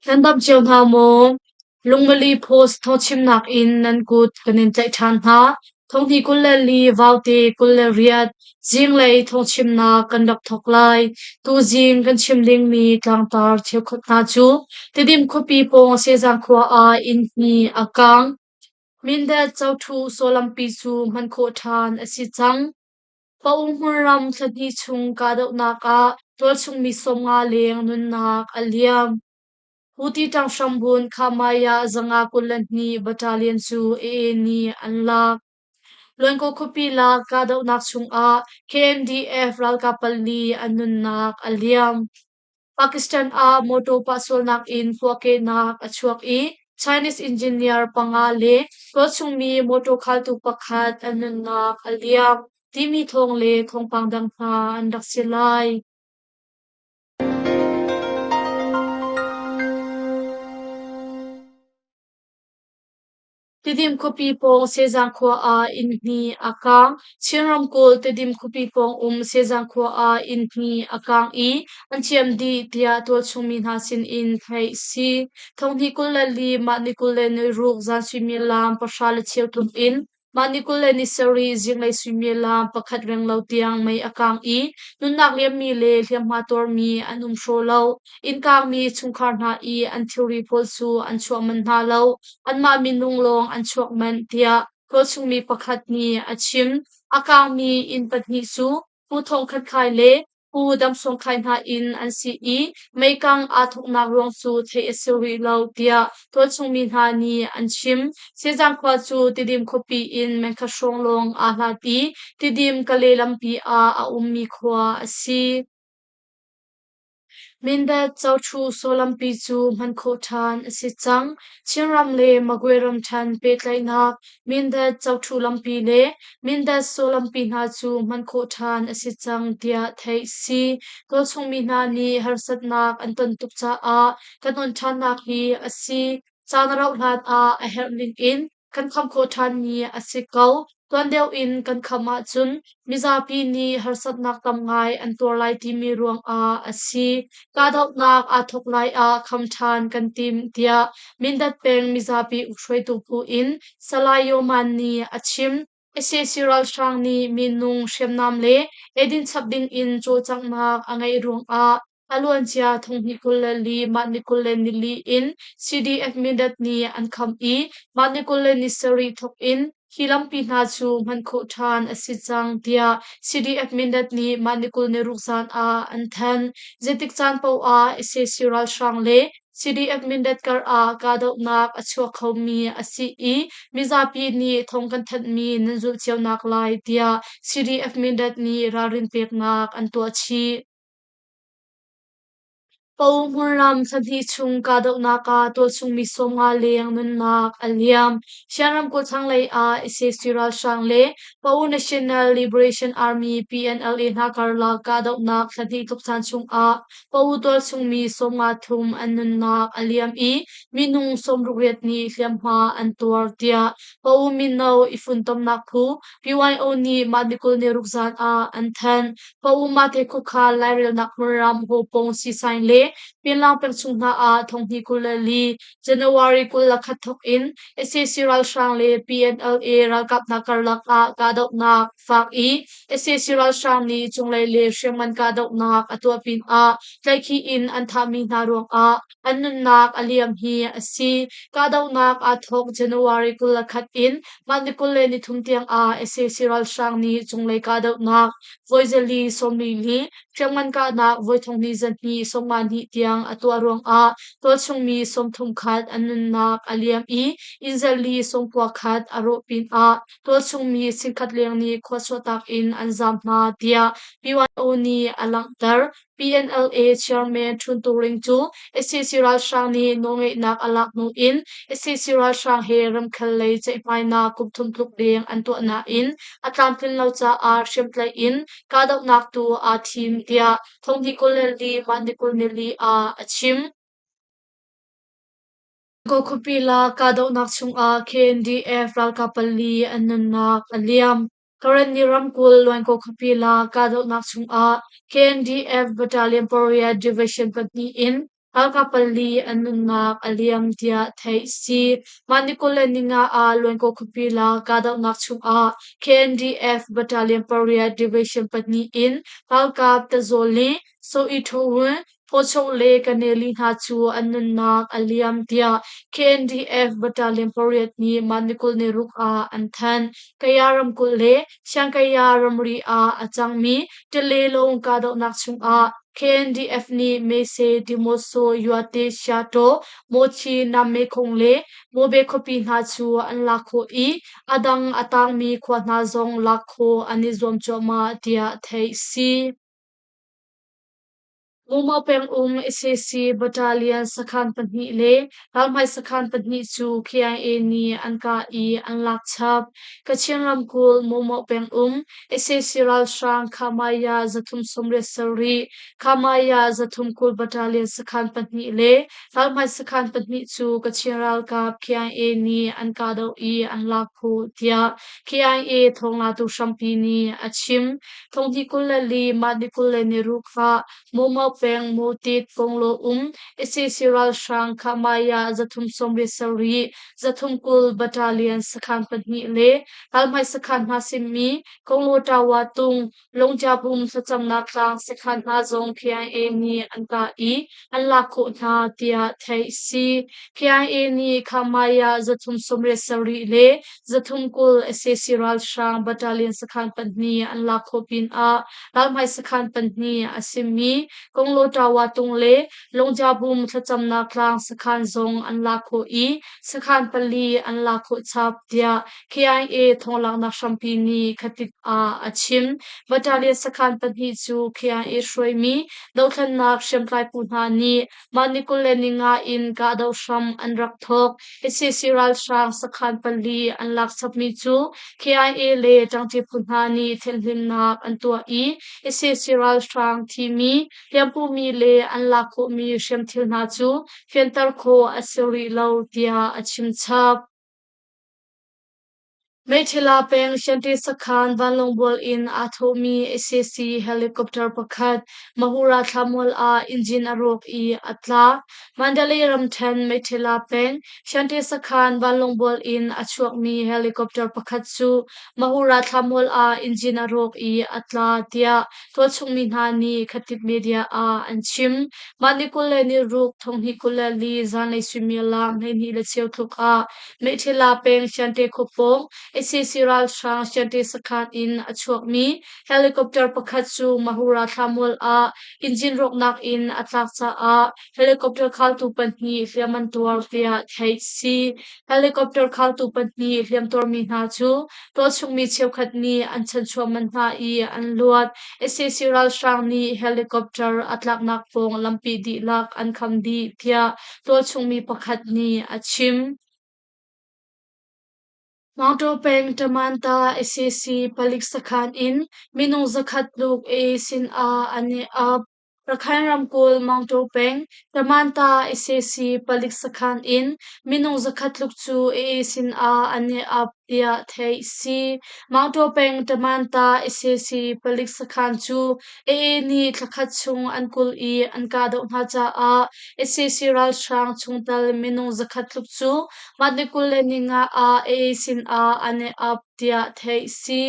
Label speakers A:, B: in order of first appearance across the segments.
A: Nan dam cio hna maw? Lungmali Post thawngchimnak in nan kut kan in tlaih ṭhan hna. Thonghni 24 Vaute 28 zinglei thawngchimnak kan rak thawk lai. Tuzing kan chim dingmi tlangtar cheukhat hna cu Tidim khuapi pawng Sehzang khua ah inn hnih a kang. Mindat Cothu Sawlampi cu hman khawh ṭhan a si cang. Paung hmunram thla hnih chung kahdohnak ah tualchung mi 50 leng nunnak a liam. Huti ṭanghrambun Khamaya 522 Battalion cu AA nih an lak. Luankaw khuapi lak kahdohnak chungah KNDF ralkap pali an nunnak a liam. Pakistan ah mawtaw pahsualnak in puahkehnak a chuak i Chinese engineer panga le tualchungmi mawtaw khaltu pakhat an nunnak a liam timi thawng le thawngpang dang hna an rak si lai. Tidim khuapi pawng Sehzang khua ah inn hnih a kaang. Chin ramkulh Tidim khuapi pawng um Sehzang khua ah inn hnih a kaang i an ciam dih tiah tualchung mi hna sin in theih a si. Thonghnih 24 mah ni 26 zan suimilam pahra le cheu tluk in Mah ni 27 zinglei suimilam pakhat renglo tiang mei a kaang i nunnak liammi le hliamhma tuarmi an um hraw lo. Inn kaangmi chungkhar hna i an thilri pawl cu an chuah manh hna lo. Anmah minung lawng an chuak manh tiah tualchungmi pakhat nih a chim. A kaangmi inn pahnih cu Pu Thawng Khat Khai le Pu Dam Sawng Khai hna inn an si i meikang aa thawknak ruang cu theih a si rih lo tiah tualchung mi hna nih an chim. Sehzang khua cu Tidim khuapi in mengkhat hrawng lawng aa hlat i Tidim Kale lampi ah a ummi khua a si. Mindat Cothu Sawlampi cu hman khawh ṭhan a si cang. Chinram le Magwe ramṭhen pehtlaihnak Mindat Cothu lampi le Mindat Sawlampi hna cu hman khawh ṭhan a si cang tiah theih a si. Tualchung mi hna nih harsatnak an ton tuk caah kan on ṭhannak hi a si. Caan a rauh hlan ah a herh ning in kan kham khawh ṭhanmi a si ko. Tuan deuh in kan kham ahcun mizapi nih harsatnak tam ngai an tuar lai timi ruangah a si. Kahdohnak aa thawk lai ah kham ṭhan kan tim tiah Mindat peng mizapi ukhruaitu phu in Salai Yoman nih a chim. Sac ralhrang nih minung hriamnam le eidin chap ding in cawlcanghnak a ngeih ruangah A luancia thonghnih 24 mah ni 24 in CDF Mindat nih an kham i mah ni 27 thawk in hi lampi hna cu hman khawh ṭhan a si cang tiah CDF Mindat nih mah ni 26 zan ah an thanh. Zeitik caan paoh ah sac ralhrang le CDF Mindat kar ah kahdohnak a chuak khomi a si i mizapi nih thawng kan thanhmi nan zulh cio naklai tiah CDF Mindat nih ralrin peknak an tuah chih. Paung hmunram thla hnih chung kahdohnak ah tualchung mi 50 leng nunnak a liam. Shan ramkulh thlanglei ah sac ralhrang le Pau National Liberation Army PNLA hna karlak kahdohnak thla hnih tluk caan chungah Pau tualchung mi 53 thum an nunnak a liam i minung 68 nih hliamhma an tuar tiah Pau mino i funtomnak phu PYO nih mah ni 26 zan ah an thanh. Paumate khuakhan lairelnak hmunram Hawpong Siisain le Pinlang pengchung hna ah thonghnih 24 January 21 thawk in sac ralhrang le PNLA ralkap hna karlak ah kahdohnak fak i sac ralhrang nih cunglei le hriamngan kahdohnak a tuah pinah tlaihkhih in an thahmi hna ruangah an nunnak a liam hi a si. Kahdohnak aa thawk January 21 in mah ni 23 tiang ah sac ralhrang nih cunglei kahdohnak voi zali sawmli le hriamngan kahnak voi thonghnih zahnih sawmnga hnih tiang a tuah ruangah tualchung mi 30 khat an nunnak a liam i inn zali sawmkua khat a rawh pinah tualchung mi singkhat leng nih khua chuahtak in an zaam hna tiah PYO nih a langhter. PNLA chairman Htun Turing cu sac ralhrang nih nawlngeihnak a lak hnu in sac ralhrang he ramkhel lei ceihmainak kum thum tluk deng an tuah nain a tlamtlin lo caah hriamtlaih in kahdohnak tu aa thim tiah thonghnih 24 mah ni 24 ah a chim. Kaw khuapi lak kahdohnak chungah KNDF ralkap pali an nunnak a liam. Karenni ramkulh Luankaw khuapi lak kahdohnak chungah KNDF Battalion pariat Division pahnih in ralkap pali an nunnak a liam tiah theih a si. Mah ni 25 ah Luankaw khuapi lak kahdohnak chungah KNDF Battalion pariat Division pahnih in ralkap Tazawl le Soe Tho Wun, Pawchok le Kaneli hna cu an nunnak a liam tiah KNDF Battalion pariat nih mah ni 26 ah an thanh. Kaya ramkulh le Siangkaya ramri ah a cangmi Tilelung kahdohnak chungah KNDF nih Mese, Demoso, Yuate, Syato, Mochi, Nammekhong le Mobe khuapi hna cu an lak khawh i a dang a tangmi khua hna zong lak khawh an i zuam cuahmah tiah theih a si. Mumau pengum sac battalion sakhan pahnih le ralhmai sakhan pahnih cu KIA nih an kah i an lak chap. Kachin ramkulh Mumau pengum sac ralhrang Khamaya 387, Khamaya 320 battalion sakhan pahnih le ralhmai sakhan pahnih cu Kachin ralkap KIA nih an kahdoh i an lak khawh tiah KIA thawnglatu hrampi nih a chim. Thonghnih 24 mah ni 26 ah Mawmaw peng Mawtit Konglaw um sac ralhrang Khahmaya 387 320 Battalion sakhan pahnih le ralhmai sakhan hna simi Konglaw Tawa tung Lungṭiapum thlacamnak tlang sakhan hna zong KIA nih an kah i an lak khawh hna tiah theih a si. KIA nih Khahmaya 387 le 320 sac ralhrang battalion sakhan pahnih an lak khawh pinah ralhmai sakhan pahnih a simi Konglaw Tawa tung le Lungṭiapum thlacamnak tlang sakhan zong an lak khawh i sakhan pali an lak khawh chap tiah KIA thawnglaknak hrampi nih khatit ah a chim. Battalion sakhan pahnih cu KIA hruaimi dothlennak hriamtlai phu hna nih mah ni 25 in kahdoh hram an rak thawk. Sac ralhrang sakhan pali an lak chapmi cu KIA le ṭangṭi phu hna nih thianhhlimhnak an tuah i sac ralhrang thimi, hliampumi le an lak khawhmi hriamthil hna cu fianter khawh a si rih lo tiah a chim chap. Meithila peng Shanti sakhan vanlawngbual in aa thawhmi sac helicopter pakhat Mahura thlamual ah engine a rawk i a tla. Mandalay ramṭhen Meithila peng Shanti sakhan vanlawngbual in a chuakmi helicopter pakhat cu Mahura thlamual ah engine a rawk i a tla tiah tualchung mi hna nih Khatib media ah an chim. Mah ni 26 thonghnih 24 zanlei suimilam 12 cheu tluk ah Meithila peng Shanti khuapawng sac ralhrang Shanti sakhan in a chuakmi helicopter pakhat cu Mahura thlamual ah engine rawknak in a tlak caah helicopter khaltu pahnih hliam an tuar tiah theih a si. Helicopter khaltu pahnih hliamtuarmi hna cu tualchungmi cheukhat nih an chanchuah manh hna i an luat. Sac ralhrang nih helicopter a tlaknak pawng lampi dihlak an kham dih tiah tualchungmi pakhat nih a chim. Maungtaw peng Tamanta sac palik sakhan in minung 100 tluk AA sinah an i ap. Rakhine ramkulh Maungtaw peng Tamanta sac palik sakhan in minung 100 tluk cu AA sinah an i ap tiah theih a si. Maungtaw peng Tamanta sac palik sakhan cu AA nih thlakhat chung an kulh i an kahdoh hna caah sac ralhrang chungtel minung 100 tluk cu mah ni 25 ah AA sinah an i ap tiah theih a si.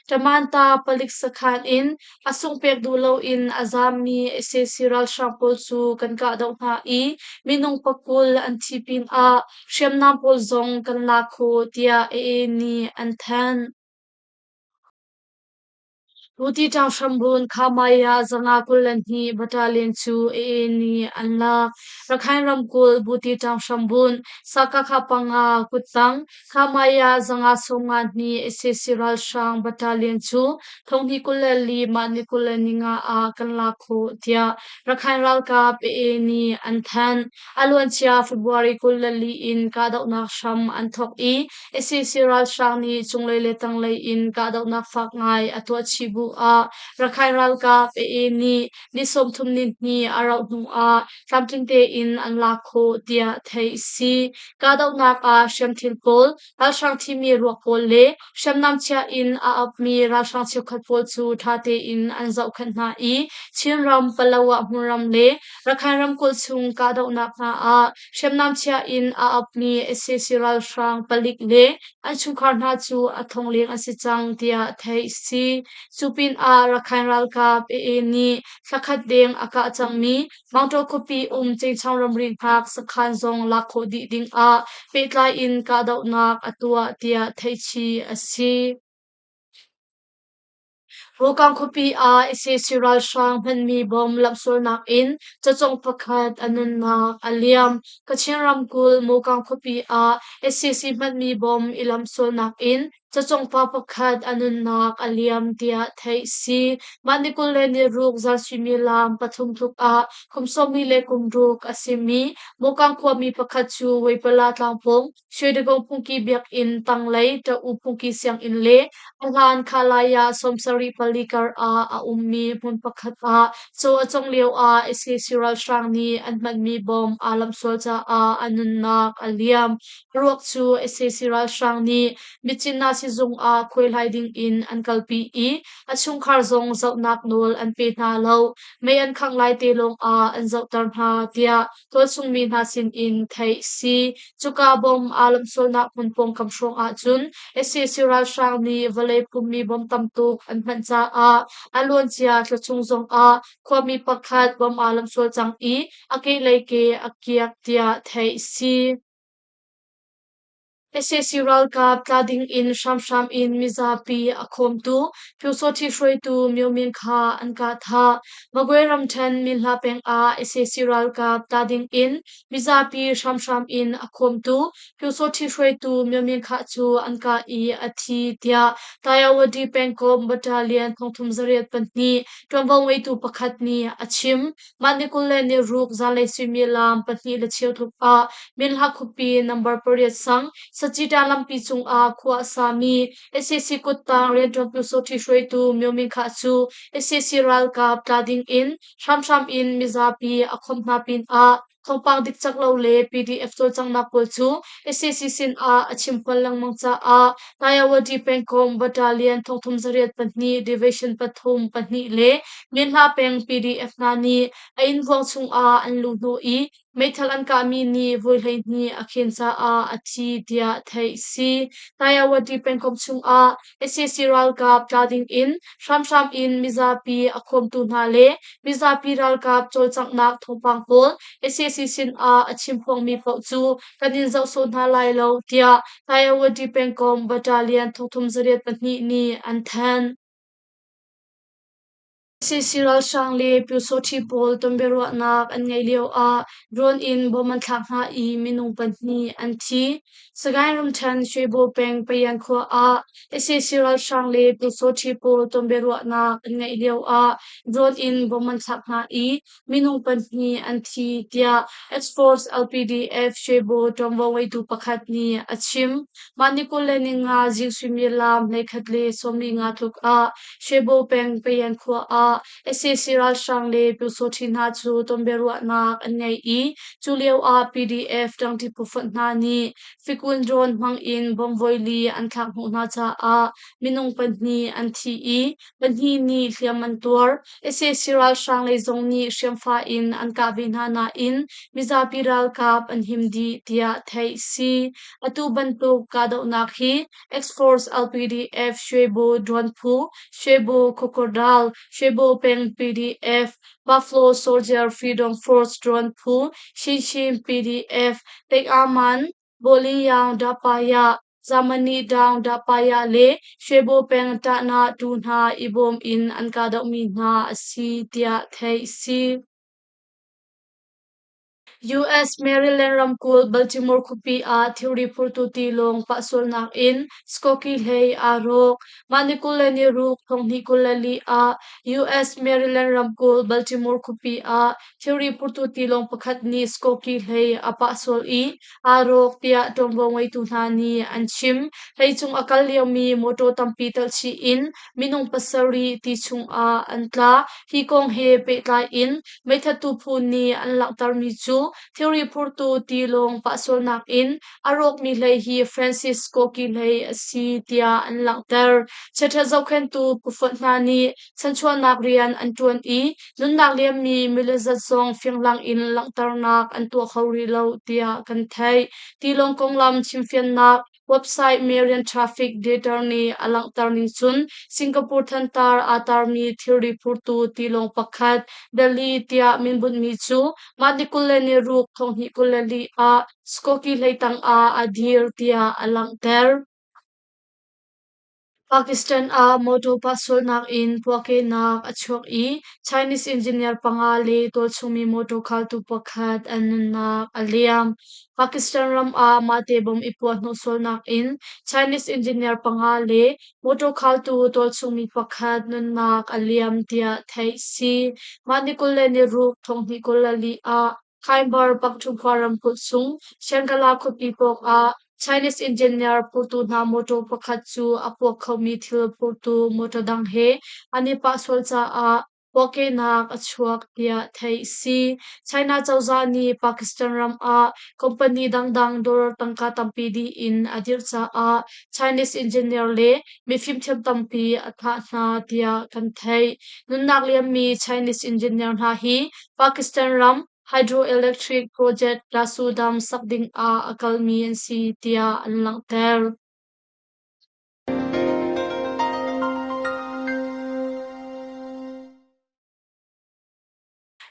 A: Tamanta palik sakhan in a sungh pek duh loin a zaammi sac ralhrang pawl cu kan kahdoh hna i minung pakul an thi pinah hriamnam pawl zong kan lak khawh tiah AA nih an thanh. Ruti ṭang hrambunh Khamaya 522 Battalion cu AA nih an lak. Rakhine ramkulh Buti ṭang hrambunh Sakakha panga kuttang Khamaya 592 sac ralhrang battalion cu thonghnih 24 mah ni 25 ah kan lak khawh tiah Rakhine ralkap AA nih an thanh. A luancia February 24 in kahdohnak hram an thawk i sac ralhrang nih cunglei le tanglei in kahdohnak fak ngai a tuah chih bu. bu ah Rakhine ralkap AA nih ni 30 ni hnih a rauh hnu ah tlamtling tein an lak khawh tiah theih a si. Kahdohnak ah hriamthil pawl, ralhrang thimi ruak pawl le hriamnam chia in a apmi ralhrang cheukhat pawl cu ṭha tein an zohkhenh hna i Chinram, Palawa hmunram le Rakhine ramkulh chung kahdohnak hna ah hriamnam chia in a apmi sac ralhrang palik le an chungkhar hna cu a thong leng an si cang tiah theih a si. Cu pinah Rakhine ralkap AA nih thlakhat deng a kah cangmi Mangtaw khuapi um Cingchang ramri hngak sakhan zong lak khawh dih dingah pehtlai in kahdohnak a tuah tiah theihchih a si. Rukang khuapi ah sac ralhrang hmanmi bom lamhsualnak in cacawng pakhat a nunnak a liam. Kachin ramkulh Mokang khuapi ah sac hmanmi bom i lamhsualnak in cacawng pa pakhat a nunnak a liam tiah theih a si. Mah ni 26 zan suimilam 3 tluk ah kum 46 a simi Mokang khuami pakhat cu Weipala tlangpawng Shwedagon Phungki Biakinn tanglei Ṭa-u Phungki Sianginn le a hlan Khalaya 74 kar ah a ummi hmun pakhat ah caw a cawngh lioah sac ralhrang nih an hmanmi bom aa lamhsual caah a nunnak a liam. A ruak cu sac ralhrang nih Myitkyina sizung ah khuaihlai dingin an kalpi i a chungkhar zong zohnak nawl an pe hna lo. Mei an khangh lai te lawngah an zohter hna, tiah tualchungmi hna sinin theih a si. Cuka bom aa lamhsualnak hmun pawngkam hrawng ahcun sac ralhrang nih vawlei phummi bom tam tuk an hman caah a luancia thla chung zongah khuami pakhat bom aa lamhsual cang i a kehlei ke a kiak tiah theih a si. Sac ralkap tla ding in hramhram in mizapi a khawmtu Pyusawhti hruaitu Myo Min kha an kah thah. Magwe ramṭhen Minhla peng ah sac ralkap tla ding in mizapi hramhram in a khawmtu Pyusawhti hruaitu Myo Min Kha cu an kah i a thi tiah Tayawadi pengkomh battalion 38 ṭuanvo ngeitu pakhat nih a chim. Mah ni 26 zanlei suimilam 2:15 tluk ah Minhla khuapi number 8 sang Sachita lampi cungah khua a sami sac kuttang rianṭuan Pyusawhti hruaitu Myo Min Khah cu sac ralkap tla ding in hramhram in mizapi a khawmh hna pinah thawngpang dikcak lo le PDF cawlcanghnak pawl cu sac sinah a chimphuan lengmang caah Tayawadi pengkomh battalion 32 division 3 2 le Minhla peng PDF hna nih a inn vuang chungah an luh hnawh i meithal an kahmi nih voi 12 a khen caah a thi tiah theih a si. Tayawadi pengkomh chungah sac ralkap tla dingin hramhram in mizapi a khawmtu hna le mizapi ralkap cawlcanghnak thawngpang pawl sac sinah a chimphuangmi paoh cu kan in zoh sawh hna lai lo tiah Tayawadi pengkomh battalion 32 nih an thanh. Sac ralhrang le Pyusawhti pawl tonbiaruahnak an ngeih lioah drone in bom an thlak hna i minung pahnih an thi. Sagaing ramṭhen Shwebo peng Payan khua ah sac ralhrang le Pyusawhti pawl tonbiaruahnak an ngeih lioah drone in bom an thlak hna i minung pahnih an thi tiah X-Force LPDF Shwebo ṭuanvo ngeitu pakhat nih a chim. Mah ni 25 zing suimilam 11:45 tluk ah Shwebo peng Payan khua ah sac ralhrang le Pyusawhti hna cu tonbiaruahnak an ngei i cu lio ah PDF ṭangṭi phufonh hna nih Fikun drone hmang in bomb voili an thlak hnawh hna caah minung pahnih an thi i pahnih nih hliam an tuar. Sac ralhrang lei zong nih hriamfa in an kah ve hna nain mizapi ralkap an him dih tiah theih a si. Atu bantuk kahdohnak hi X-Force LPDF Shwebo Drone Phu, Shwebo Crocodile, Shwebo Peng PDF, Buffalo Soldier Freedom Force Drone Phu, Shinshin PDF, Teik-Aman, Bawlingyaung Dapaya, Zamani Daung Dapaya le Shwebo peng Ṭahna tu hna i bawm in an kahdohmi hna a si tiah theih a si. US Maryland ramkulh Baltimore khuapi ah thilri phurtu tilawng pahsualnak in Skokie hlei aa rawk. Mah ni 26 thonghnih 24 ah US Maryland ramkulh Baltimore khuapi ah thilri phurtu tilawng pakhat nih Skokie hlei a pahsual i aa rawk tiah ṭuanvo ngeitu hna nih an chim. Hlei cung a kal liomi mawṭaw tampi telhchih in minung pasarih ti chungah an tla. Hi kong he pehtlai in meithattu phu nih an langhtermi cu thilri phurtu tilawng pahsualnak in a rawkmi hlei hi Francis Skokie hlei a si tiah an langhter. Chiaṭhat zohkhenhtu phufonh hna nih chanchuahnak rian an ṭuan i nunnak liammi milizat zong fianghlang in langhternak an tuah kho rih lo tiah kan theih. Tilawng konglam chimfiannak website Marian Traffic Data nih a langhter ning cun Singapore thantar aa tarmi thilri phurtu tilawng pakhat Delhi tiah minbunhmi cu mah ni 26 thonghnih 24 ah Skokie hlei tang ah a dir tiah a langhter. Pakistan ah mawtaw pahsualnak in puahkehnak a chuak i Chinese engineer panga le tualchungmi mawtaw khaltu pakhat an nunnak a liam. Pakistan ram ah mahte bom i puahhnawh sualnak in Chinese engineer panga le mawtaw khaltu tualchungmi pakhat nunnak a liam tiah theih si. Mah ni 26 thonghnih 24 ah Khyber Pakhtunkhwa ramkulh chung Shangla khuapi pawngah Chinese engineer phurtu hna mawtaw pakhat cu a puak khomi thil phurtu mawtaw dang he an i pah sual caah puahkehnak a chuak tiah theih a si. China cozah nih Pakistan ram ah company dangdang dollar tangka tampi dih in a dirh caah Chinese engineer le mifimthiam tampi a thah hna tiah kan theih. Nunnak liammi Chinese engineer hna hi Pakistan ram hydroelectric project Dasu Dam sak ding ah a kalmi an si tiah an langhter.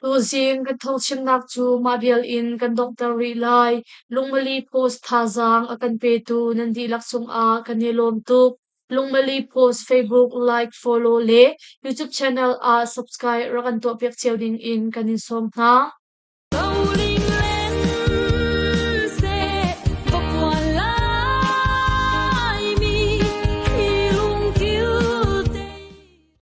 A: Tuzing kan thawngchimnak cu mah vial in kan donghter rih lai. Lungmali Post thazaang a kan petu nan dihlak cungah kan i lawm tuk. Lungmali Post Facebook like, follow le YouTube channel ah subscribe rak kan tuahpiak cio ding in kan in sawm hna.